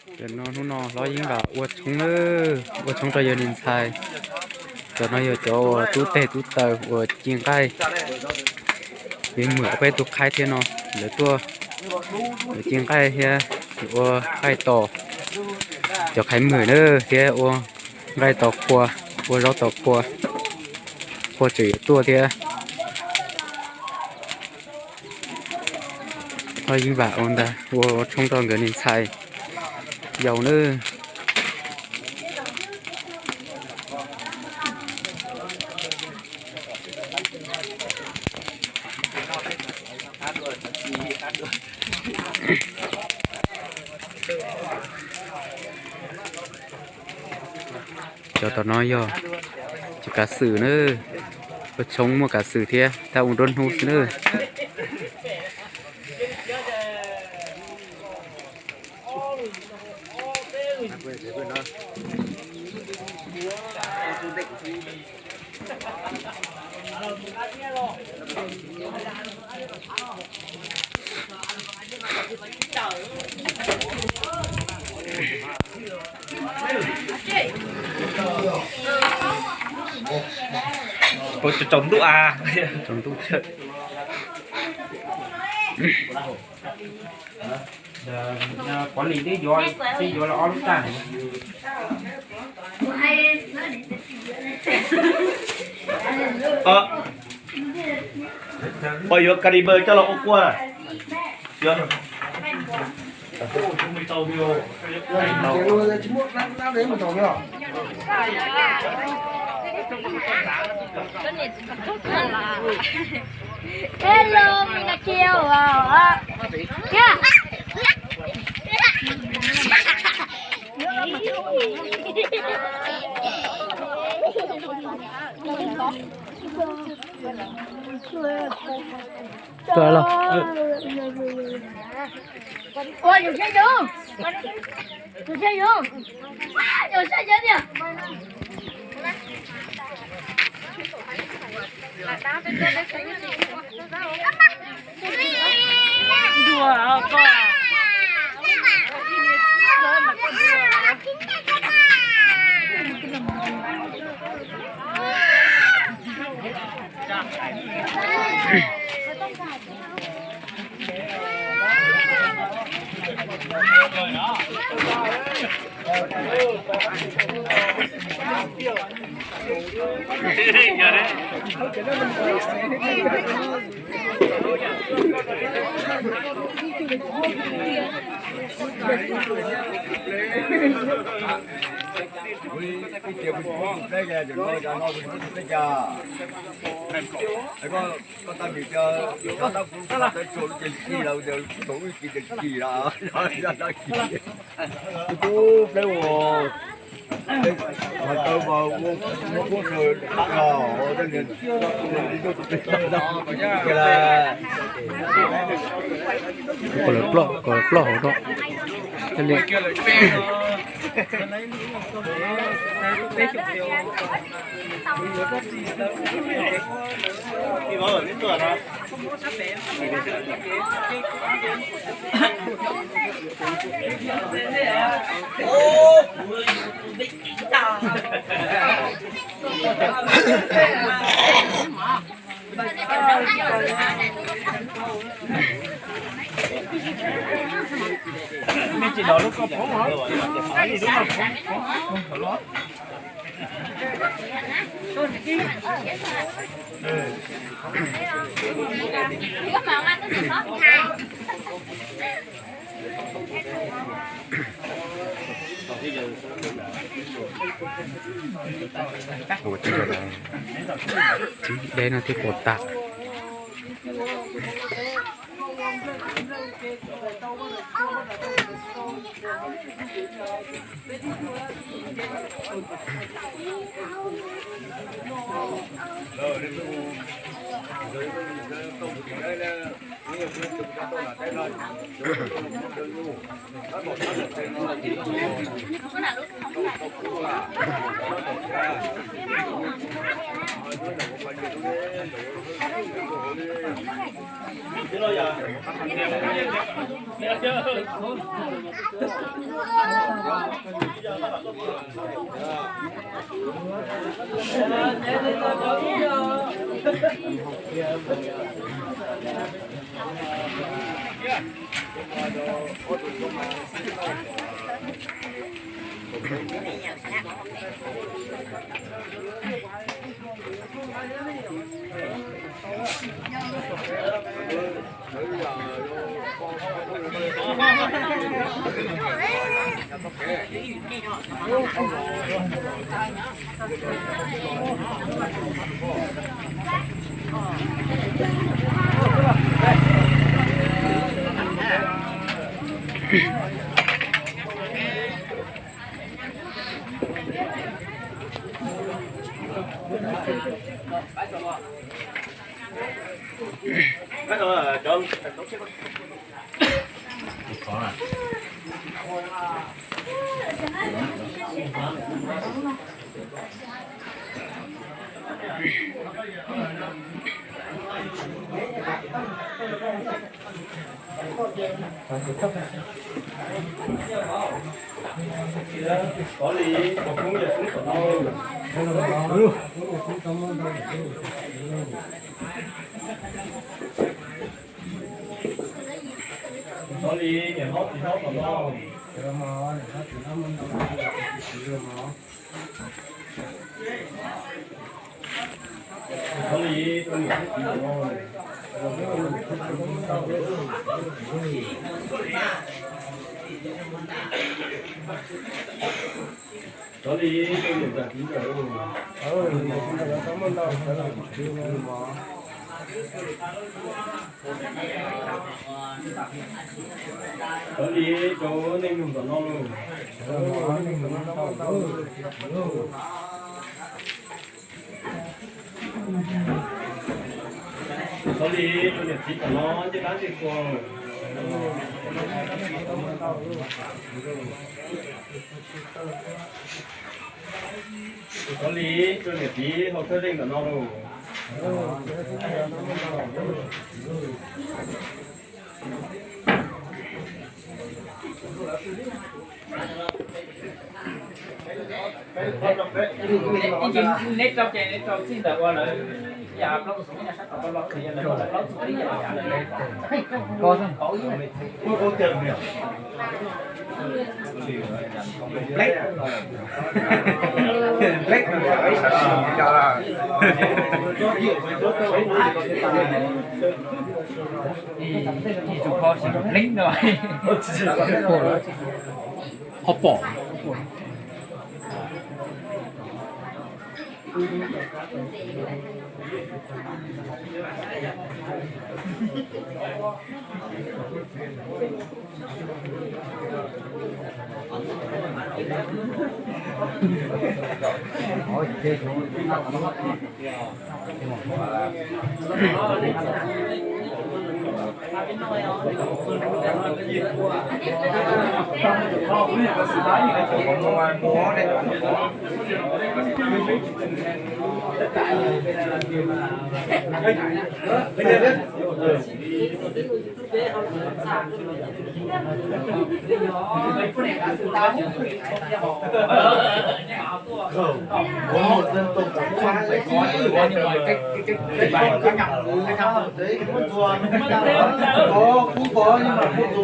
Cov no hnub no hlob Yeeb Vam ua tshoob na, ua tshoob rau yawg niam ntxhais. Cov no yog cov uas tub teg tub taws uas ci nqaij, yawg Mawm peb tus qhaib thiab no, lawv tuaj, lawv ci nqaij thiab ua nqaij tos cov qhaib Mawm na, thiab ua nqaij tos qhua, ua zaub tos qhua, qhua tseem yuav tuaj thiab. Hlob Yeeb Vam ua ntag, ua tshoob rau nkawd niam ntxhais yau na. Cov tom no yog cov kav xwm na, ua tshoob muaj kav xwm thiab, tab ua nruab hnub xwb na. Tsaus ntuj a, tsaus ntuj. Pov li twb yuav, twb yuav los ob lub tag. Pov yuav ka li bawg coj los ua kua. Hello, mình là Kiều à. Nha. Tua los. Ua, yus sab yus. Yus sab yus. Yus sab yus tiag. Dua koj. Koj tau nws cov tab kuv tau tsuas lub cev ci los, thaum wb ci cev ci los, tub pleb uas, thaum tau mas muab kuab sawv los, kom lawv ploj, kom lawv ploj hauv no. Dej no thiaj pom tas. Rov li rau neej nug tom no lauj. Rov li rau niam txiv tom no ncej dab ncej qhua. Rov li rau niam txiv hauv thawj zeej tom no lauj. Neb rau ces neb rau txij ntawm ua lawv yam plaub tug xwb, yog sab tom los yog lawv plaub tug xwb. Ib tug phob xim pleeb no. Ho pom. Có một dân tộc cũng không phải có những cái, cái, cái, cái bài nó nhằm, nó nhằm đấy, có chùa, có, cũng có, nhưng mà không có